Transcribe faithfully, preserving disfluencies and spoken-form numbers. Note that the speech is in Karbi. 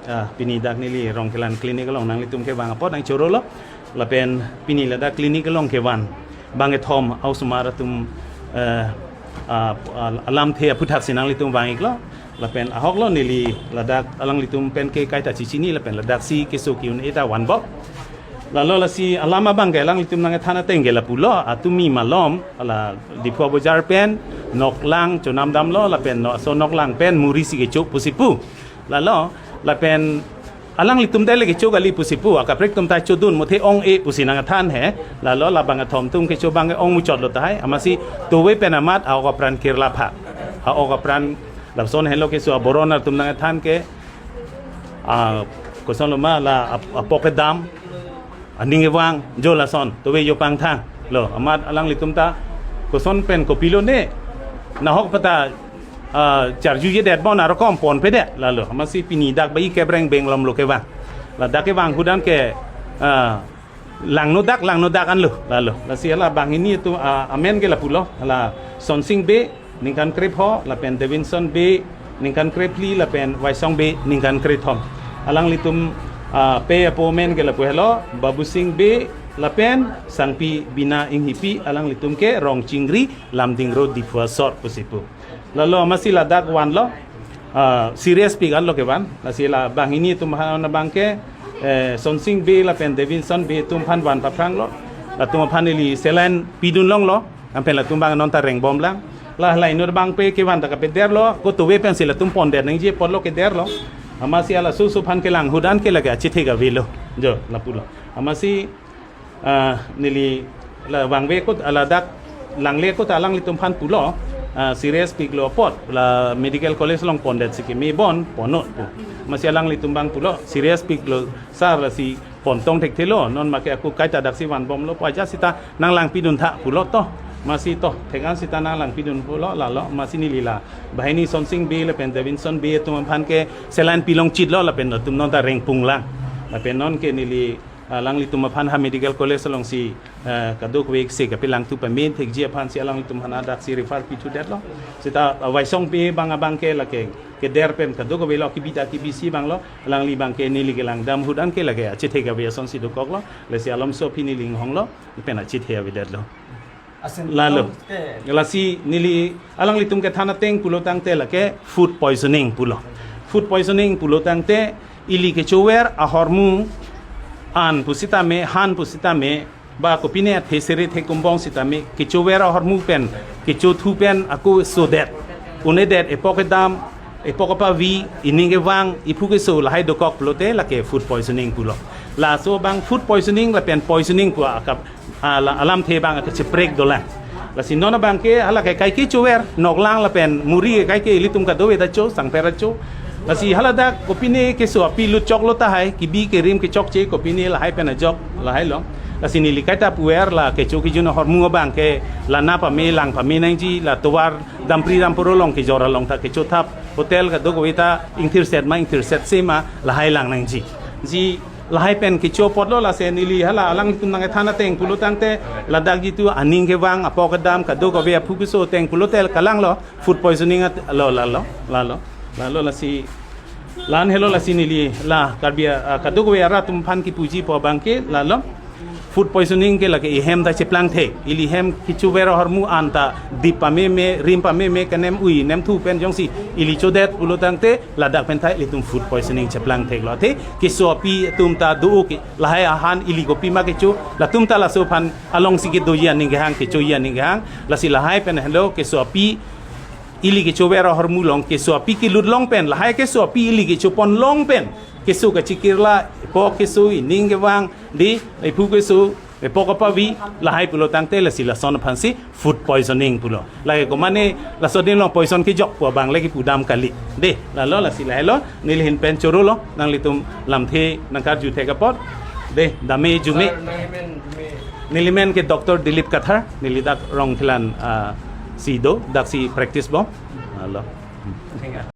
Ah, pini dak neli Rongkhelan clinic along nanglitum kevang apot nangchorolo. Lapen pini ladak clinic along kevan bangkethom a-osomar atum, eh, ah, ah, alamthe aphuthak si nanglitum vang-iklo. Lapen ahoklo neli ladak alanglitum pen ke kaita chichini lapen ladak si keso ki-un-e ta vanbom. Lalo lasi alam abang ke alanglitum nangkethan ateng ke lapulo, atumi malom hala Diphu Bojar pen noklang chonam damlo lapen no aso noklang pen muri si kecho pusi pu. Lalo lapen alanglitum dai le kecho kali pusi pu, akaprek atum ta chodun muthe ong-e pusi nangkethan he. Lalo labangkethom atum kecho abang ke ong muchotlo tahai, amatsi tove pen amat a-ok apran kirla pha. A-ok apran lason helo keso aboron atum nangkethan ke, ah, kosonlo ma la ap-, apok kedam, aning kevang, jo lason tove jo pangthang. Lo, amat alanglitum ta koson pen kopilo ne, nahok pata, ah, charjujedet bon arokom ponpedet. Lalo amatsi pini dak bai kebreng benglomlo kevang. Ladak kevang ahut an ke, ah, langno dak, langno dak anlo. Lalo lasi hala banghini atum, ah, amen ke lapulo, hala Sonsing Bey, ningkan krepho, lapen Davinson Bey, ningkan krephli, lapen Waisong Bey, ningkan krethom. Alanglitum, ah, pe apo amen ke lapu helo, Babusing Bey lapen Sangpi Bina Inghipi, alanglitum ke Rongchingri, Lumding Road, Diphu asor pusi pu. Lalo amatsi ladak vanlo, ah, Siri S P ke-anlo kevan. Lasi la banghini atum aphan abang ke, eh, Sonsing Bey lapen Davinson Bey atum aphan van paphranglo. Latum aphan neli saline pidun longlo. Anpen latum abang non ta rengbomlang. La la inut abang pe kevan ta kapederlo, ko tove pensi latum pondet nangji apotlo kederlo. Amatsi hala susu aphan kelang ahut an ke lake achethek avelo. Jo, lapulo. Amatsi, ah, neli la vangve kot, ah, ladak langle kot alanglitum aphan pulo, ah, Siri S P lo apot la medical college along pondet si keme bon ponnon pu. Amatsi alanglitum abang pulo, Siri S P lo sar lasi pontong thekthelo, non make ako kaita daksi vanbomlo pu, ajat sita nanglangpidun tha pulo to. Amatsi to, thek-an sita nanglangpidun pulo lalo. Amatsi neli la banghini Sonsing Bey lapen Davinson Bey atum aphan ke saline pilongchitlo lapen atum non ta rengpunglang. Lapen non ke neli, ah, alanglitum aphan ha medical college alongsi, eh, kadokave si kapelangthu pame thekji aphansi alanglitum aphan daksi refer pithudetlo. Sita, ah, Waisong Bey abang abang ke lake keder pen kadokavelo, kebi ta kebisi abanglo. Alangli abang ke neli kelangdam ahut an ke lake achethek ave asonsi dokoklo. Lasi alomso aphi neli inghonglo, pen achethek avedetlo. Asin lalo. Tong ke. Lasi neli alanglitum kethan ateng pulo tangte lake food poisoning pulo. Food poisoning pulo tangte ili kechover ahormu an pusitame, han pusitame, ba kopine athe sere the kumbong sitame kechover ahormu pen, kechothu pen ako sodet, un-edet, epok kedam, epok kepavi, ining kevang, iphu keso lahai dokok pulote lake food poisoning pulo. Laso abang food poisoning lapen poisoning pu akap, ah, la, alamthe abang akacheprek dolang. Lasi non abang ke hala ke kaike chover, noklang lapen muri ke kaike ilitum kadokave ta cho, sangpher ta cho. Lasi hala dak kopine keso api lutchoklo tahai, kebi kerim kechokche kopine lahai pen ajok, lahailo. Lasi neli kaita puver la kecho kejun ahormu abang ke la na pame lang pame nangji, la tovar dampri damporo along kejor along ta kechothap, hotel kadokave ta ingthirset ma ingthirset se ma lahai lang nangji. Ji lahai pen kecho apotlo, lasi neli hala alanglitum nangkethan ateng pulo tangte ladak jitu aning kevang, apok kedam, kadokave aphu keso ateng pulote kalanglo food poisoning at, lo, lalo, lalo, lalo lasi la-an helo. Lasi neli la Karbi, ah, kadokave arat atum aphan kipuji pu abang ke lalo, food poisoning ke lake ihem ta cheplang thek, ili hem kechover ahormu an ta dip pameme, rim pameme, kenem ui nemthu pen jongsi ili chodet pulo tangte ladak pen ta ilitum food poisoning cheplang theklo. Athe keso api atum ta do ke, lahai ahan ili kopima kecho, latum ta laso aphan alongsi kedoji aning kehang, kechoji aning kehang. Lasi lahai pen helo keso api ili kechover ahormu along keso api kelut long pen, lahai keso api ili kechopon long pen, keso kachikirla, epok keso, ining kevang, di, iphu keso, epok kepavi, lahai pulo tangte lasi lason aphansi food poisoning pulo. Lake komane laso din along poison kejok pu abang lake pudam kali. De, lalo lasi lahailo, neli ahin pen chorolo, nanglitum lamthe nangkarju thek apot. De, dame jume. Sir, nangli men jume. Neli men ke Doctor Dilip Kathar, neli dak Rongkhelan, ah, si do, daksi practice bom. Lalo. Thank you.